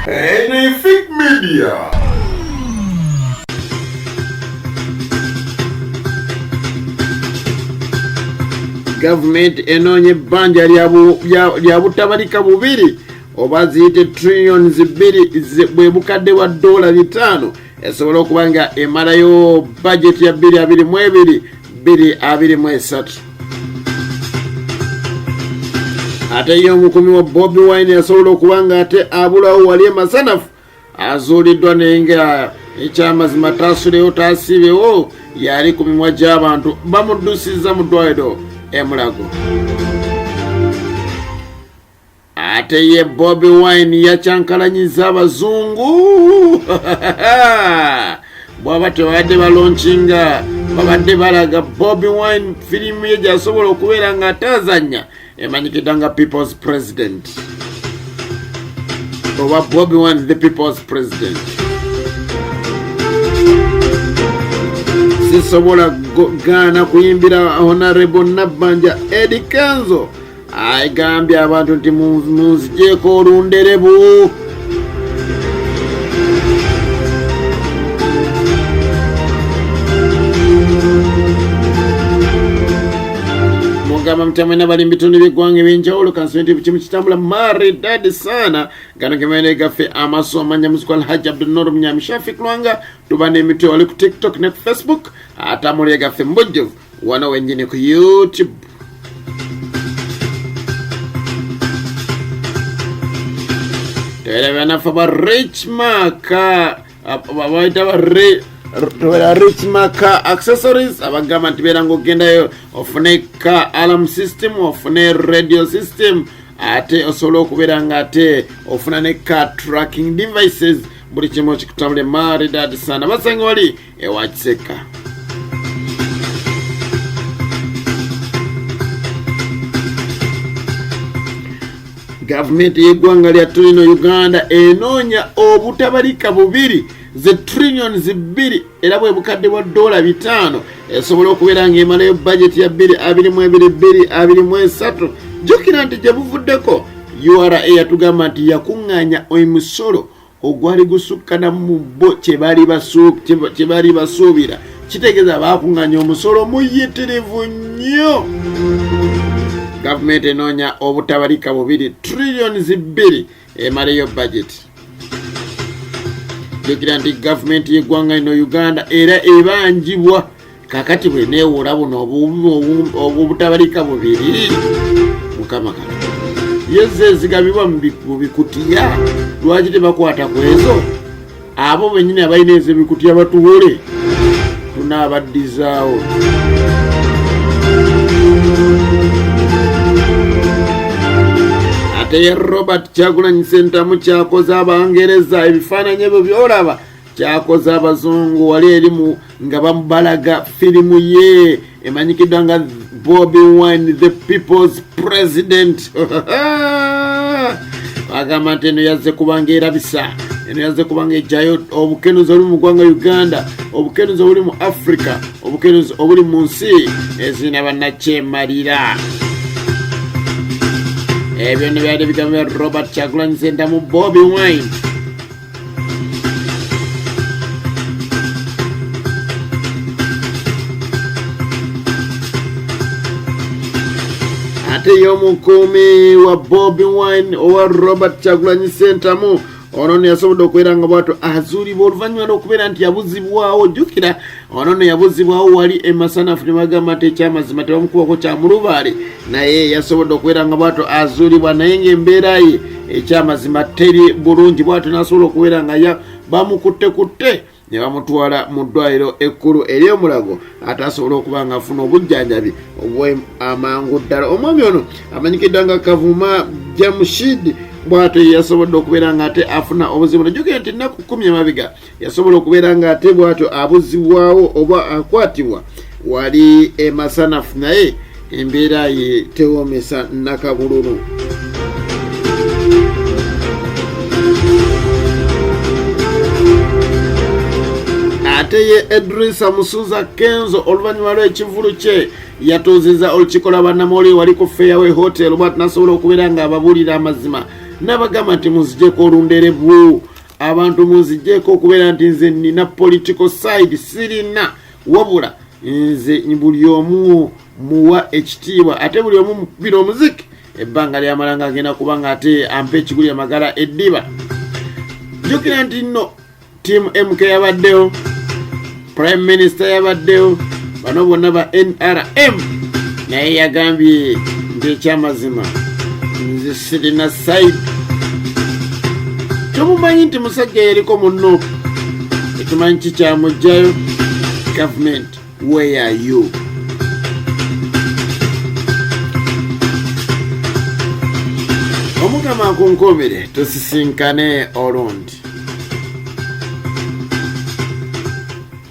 Anything Media. Gavumenti enoonya ebbanja lya butabalika bubiri oba ziyite trillions bbiri bwe bukadde bwa doola bitaano esobola okuba nga emalayo bajeti ya 2022 2023. Ate ye omukumi wa Bobi Wine yasobola okuba nga ate abulawo wali emasanafu azuuliddwa naye nga ekyamazima taasulewo taasiibewo yali ku mimwa gy'abantu bamuddusizza mu ddwaliro emulago. Ate ye Bobi Wine yakyankalanyiza abazungu bwaba tebabadde balonkinga babadde balaga Bobi Wine firimu ye gyasobola okubeera nga atazannya emanyikiddwa nga People's President oba Bobi Wine the People's President. Sisobola gaana kuyimbira Honorable Nabbanja Eddie Kenzo agambye abantu nti munzigyeko olunderebu. Mugamba mutya mwena bali mubitundu by'eggwanga eby'enjawulo kansubire nti kimu kitambula maridadi sana. Gano gemene gaffe amaso amanya muziku Alhaji Abdunur Munyami Shafik Lwanga tuba n'emitwe wali ku TikTok ne ku Facebook ate amawulire gaffe mu bujjuvu wano wennyini ku YouTube. Tewera banafa ba Rich Maka babayita ba tewera Rich Maka accessories abagamba nti beera ng'ogendayo ofune ka alarm system ofune radio system ate osobola okubeera nga ate ofuna ne car tracking devices buli kimu kikutambule maridadi sana basanga wali ewa Kiseka. Gavumenti y'eggwanga lya tulino Uganda enoonya obutabalika bubiri ze trillions bbiri era bwe bukadde bwa doola bitaano esobola okubeera ng'emalayo bajeti ya 2022 2023. Jjukira nti gye buvuddeko URA yatugamba nti yakuŋŋaanya emisolo ogwali gusukkana mu bo kye baali basuubira kitegeeza baakuŋŋaanya omusolo muyitirivu nnyo. Gavumenti enoonya obutabalika bubiri trillions bbiri emaleyo bajeti. Jjukira nti gavumenti y'eggwanga lino Uganda era ebanjibwa kakati bwe neewola buno obutabalika bubiri mukama katonda yezze ezigabibwa mu bikutiya lwaki tebakwata ku ezo abo benyini abalina ez'ebikutiya batuwole tunaabadizaawo. Ate ye Robert Kyagulanyi Ssentamu kyakoze Abangereza ebifaananyi ebyo byolaba kyakoze abazungu wali erimu nga bamubalaga firimu ye emanyikiddwa nga Bobi Wine the People's President. Bagamba nti eno yazze kubanga erabisa, eno yazze kubanga ejjayo obukenuzi obuli mu ggwanga Uganda, obukenuzi obuli mu Africa, obukenuzi obuli mu nsi ezirina bannakyemalira. Ebyo ne byali ebigambo bya Robert Kyagulanyi Ssentamu Bobi Wine. Ate y'omukuumi wa Bobi Wine owa Robert Kyagulanyi Ssentamu ono no yasobodde okubeera nga bwatyo azuulibwa oluvannyuma lw'okubeera nti yabuzibwawo. Jjukira ono no yabuzibwawo wali e Masanafu ne bagamba nti ekyamazima tebamukubako kya mulubaale, naye yasobodde okubeera nga bwatyo azuulibwa naye ng'embeera ye ekyamazima teri bulungi, bwatyo n'asobola okubeera nga bamukuttekutte ne bamutwala mu ddwaliro ekkulu ery'Emulago ate asobole okuba nga afuna obujjanjabi obw'amangu ddala. Omwami ono amanyikiddwa nga Kavuma Jamshid bw'atyo yasobodde okubeera nga ate afuna obuzibu. Najjukira nti ennaku 10 emabega yasobola okubeera nga ate bw'atyo abuzibwawo oba akwatibwa wali e Masanafu, naye embeera ye tewoomesa nakabululu. Ate ye Edrisa Musuza Kenzo oluvannyuma lw'ekivulu kye yatuuziza olukiiko lwa bannamawulire wali ku Fairway Hotel bw'ati nasobola okubeera nga ababuulira amazima. N'abagamba nti munzijeko olunderebu, abantu munzijeko okubeera nti nze nina political side, sirina, wabula nze buli omu muwa ekitiibwa, ate buli omu mukubira omuziki ebbanga lyamala nga agenda kuba nga ate ampa ekiguli amagala eddiba. Jjukira nti nno Team MK yabaddewo, Prime Minister yabaddewo, bano bonna ba NRM, naye yagambye nti ekyamazima nze sirina side. Tomumanyi nti musajja yaliko mu NUP, etumanyi kikyamugjayo. Government, where are you? Omukama akunkuumire, tusisinkane olundi.